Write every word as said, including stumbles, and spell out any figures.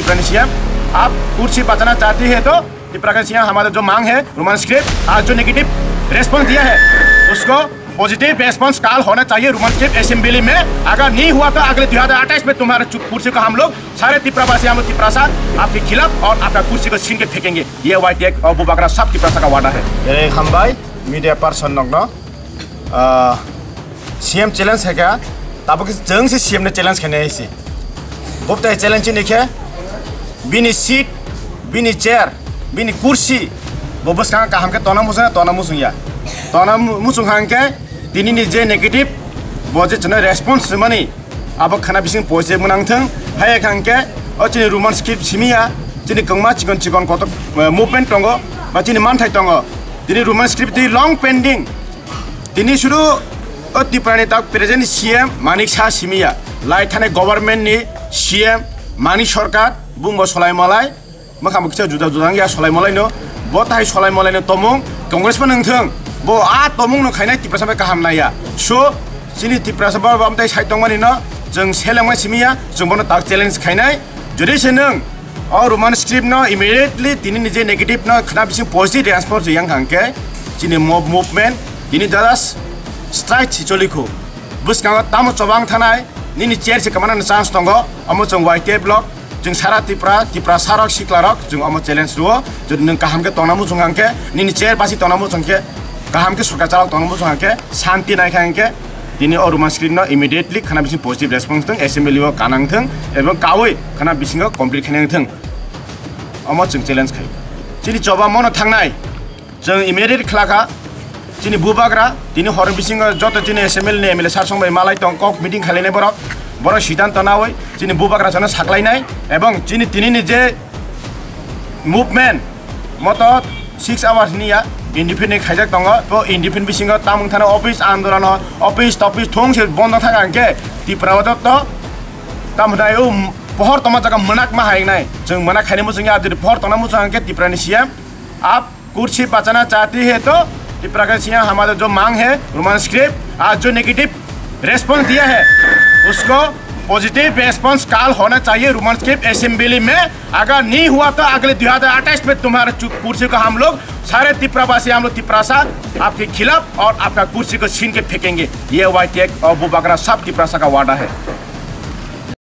Tiprani C M, आप कुर्सी बचाना चाहती है तो तिप्रा का C M हमारा जो मांग है रोमन स्क्रिप्ट, आज जो नेगेटिव रेस्पॉन्स दिया है उसको पॉजिटिव रेस्पॉन्स कॉल होना चाहिए रोमन स्क्रिप्ट असेंबली में। अगर नहीं हुआ तो अगले दो हज़ार अट्ठाईस में तुम्हारे चु-, कुर्सी को हम लोग सारे तिप्रावासी, हम लोग तिप्रासा आपके खिलाफ और आपका कुर्सी को छीन के फेंकेंगे। ये वाई टी एक्स और बुबागरा सब तिप्रासा का वादा है। Belai hambai media person nokno, ah, C M challenge hai kha, tabuk jeng si C M ne challenge khainai si. Bubtai challenge ni khe, bini seat, bini chair, bini kursi, bo bwskang kaham khe tona muchung, tona muchung ya. Tona mu-, muchung hang khe, tini ni je negative, bo je chwngno response rwmani, abo khana bising positive mwnang thung. Hai kha hang khe, o chini roman script simi ya, chini kwngma chikon chikon kotor, eh, movement tongo, ba chini manthai tongo. Tini roman script twi long pending. Tini suru o Tripura ni tak present C M Manik Saha simi ya. Lai thani government ni C M Manik Sarkar bung bo solai malai. Mwkhang bo kisa juda juda wngya solai malai no. Bo tai solai malai no tomung Congress bo nung thung. Bo a tomung no khainai Tiprasa bai kaham naiya. So, chini Tiprasa bo bam tai sai tongmani no chwng selengma simi ya, chwng bono tak challenge khainai. Jodi se nung o roman script no immediately tini ni je negative no khna bising positive response yang hang khe chini mob movement tini dadas strike si choli khu. Bwskango tamo chobang thanai nini chair se kamana chance tongo, omo chwng Y T F block, chwng sara Tripura, Tripura sarok siklarok chwng omo challenge rwo. Jodi nung kaham khe tongna muchung hang khe, nini chair basi tongna muchung khe, kaham khe sorkar chalok tongna muchung hang khe, santi nai kha hang khe, tini o roman script no immediately khana bising positive response thung, assembly o kanang thung, ebong kawi khana bisingo complete khainang thung. Omo chwng challenge khai. Chini choba mono thangnai. Chwng immediate khlakha, chini bubagra, tini hor bisingo joto chini assembly ni M L A sir song bai malai tong kok meeting khailai nai borok, borok siddhanto nawi chini bubagra jono saklai nai, ebong chini tini ni je movement moto six hours ni ya independent khaijak tongo, to independent bisingo tamung thana office andolon o office topis thung se bondo thang hang khe Tripura o joto tamung thai o pohor toma jaga mwnakma hai nai, chwng mwnakhaini muchung ya, jodi pohor tongna muchung hang khe Tripura ni C M ap कुर्सी बचाना चाहती है तो तिप्रा का C M हमारा जो मांग है रोमन स्क्रिप्ट, आज जो नेगेटिव रेस्पॉन्स दिया है उसको पॉजिटिव रेस्पॉन्स कॉल होना चाहिए रोमन स्क्रिप्ट असेंबली में। अगर नहीं हुआ तो अगले दो हज़ार अट्ठाईस में तुम्हारे चु-, कुर्सी को हम लोग सारे तिप्रावासी, हम लोग तिप्रासा आपके खिलाफ और आपका कुर्सी को छीन के फेंकेंगे। ये वाई टी एक्स और बुबागरा सब तिप्रासा का वादा है।